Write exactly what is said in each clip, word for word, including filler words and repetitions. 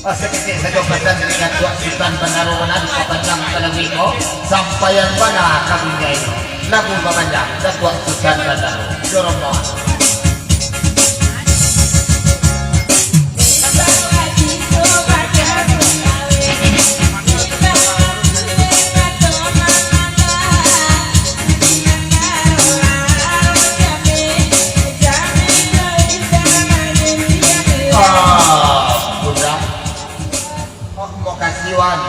Oh, saketek sajo pasan dari Datuak Sutan Bandaro Bana, dipapanjang ka lagu iko, sampaian bana ka gunjai. Lagu bapanjang, Datuak Sutan Bandaro. Dorong bawah. Ah, budak. Oh, makasih, Wan.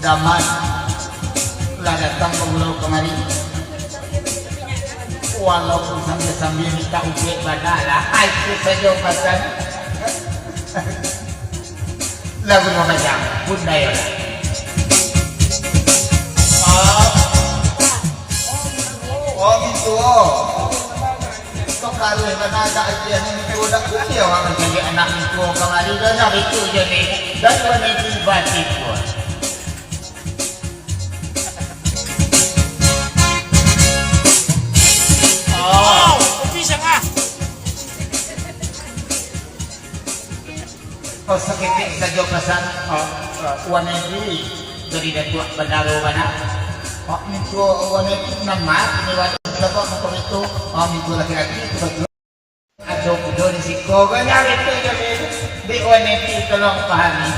Daman. Lah datang bagurau kamari. Walaupun sambia-sambia mintak ubek bana lah. Itu sajo pasan. Lagu bapanjang, Bunda Yola. Ah. Oh, gitu. Sok karuih bana agak agiah ni, gitu. Dak kuliah awak mancari anak gitu kamari, dah, dah, itu je ni. Dah, dua ni tiba tipu. Oh. Oh, saketek sajo pasan, ah, ah, Wan Edi dari Datuak Bandaro Bana. Ah, mintuo Wan Edi nan ma, kini wadah dapat macam itu. Ah, mintuo laki-laki itu baju. Ado kudo di siko, banyak itu jadi. Dek Wan Edi, tolong pahami.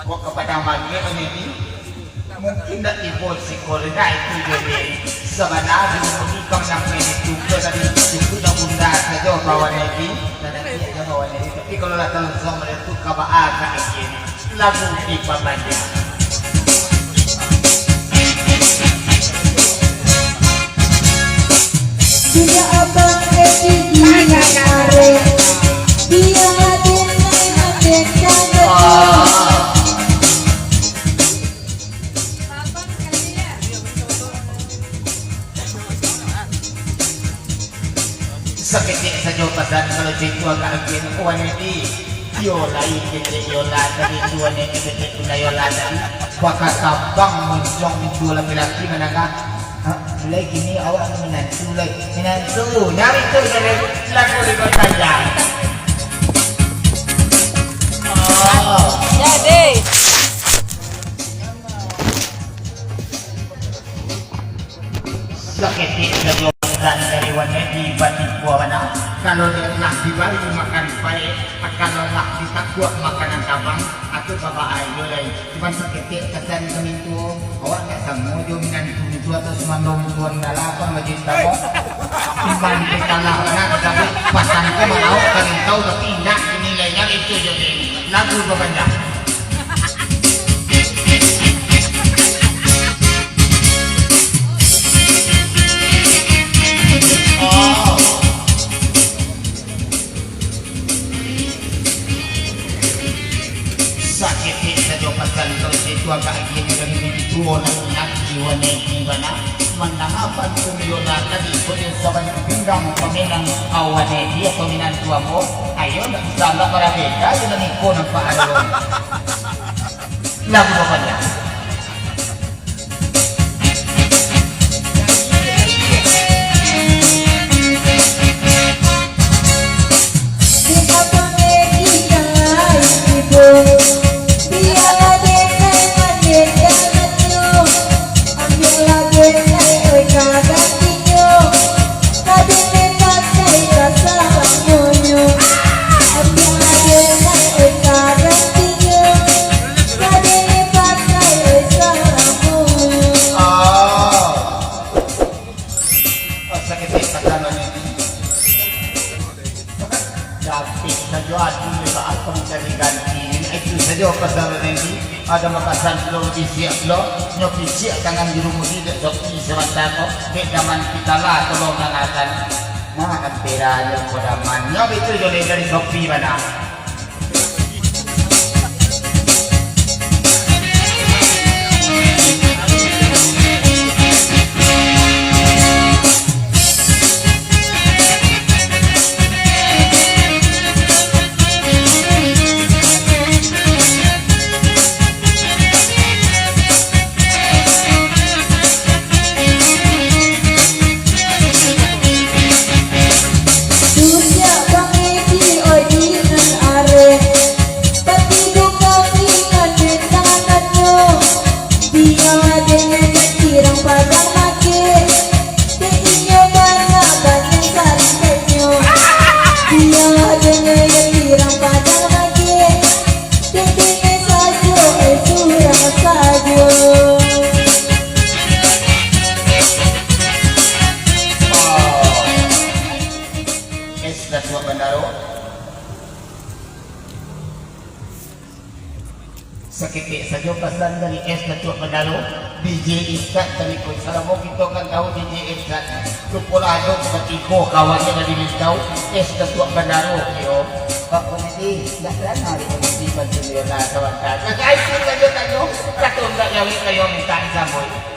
Kok ka Padang Mangek ni, mungkin ndak tibo siko rendah itu jadi. Sabana di rumah ni kau nyampe di tuka tadi, cukup dah bunda sajo bawa Nebi, dan nanti aja bawa Nebi. Tapi kalau lah telusong dari tu ka baa ka izin, lagu dipapanjang. Dunia abang Edi di are, dia hadir naik merdeka negeri. Saketek sajo pasan kalau caitu agak agiah, Wan Edi. Iyo lai kecek Yola tadi tu, Wan Edi kecek Bunda Yola tadi. Bakatabang moncong tu laki-laki manangah. Ha, mulai kini awak minantu lai. Minantu, nyari tu dari lagu di Kota Jang. Oh. Jadi. Saketek sajo pasan dari Wan Edi batipu bana. Kalau lah dibari makan paek, kalau lah ditakuak makanan tabang, atau baba ayo lai. Cuman saketek pasan kami tu, awak tak samo jo minantu tu atau sumando mintuan dalam apa majlis tamo. Cuman ditalah bana, tetapi pasan tu malauk kami tahu, tapi indak dinilainya itu je. Lagu bapanjang. Nangki wanegi bana, mandanga pantun Yola tadi, kok iyo sabanyak pinggang pamenang awanegi atau minantu ambo, ayo ndak bisa ndak barabeda jo nan iko nampak ado. Lagu bapanjang. Oh. Oh, saketek pasan wanegi. Dapek sajo adu ni, baa ka mancari ganti. Itu sajo pasan wanegi. Ado makasan pulo, bisiak pulo. Nyo piciak tangan juru mudi dek Sopi sabanta ko. Dek daman kito lah tolong dangakan. Nah, amperanyo ko daman. Nyo betul jo dari Sopi bana. Dunia bangih di oi di nan areh, tapi duka ingan den tanganannyo. Biya den nan tirang padang lagi, dek inyo banyak-banyak sarikeknyo. Biya den nan tirang padang lagi, dek den sajo, eh, surang sajo. Es Datuak Bandaro. Saketek sajo pasan dari Es Datuak Bandaro, D J Irsat tadi ko. Salamo kito kan tahu D J Irsat, lupolah ado satiko kawannyo dari Lintau, Es Datuak Bandaro, yo. Pak Komedi, ndak pernah di Komedi bantu Leona kawan-kawan. Nah, itu sajo tanyo, kato ndak nyawi kayo minta disamboi.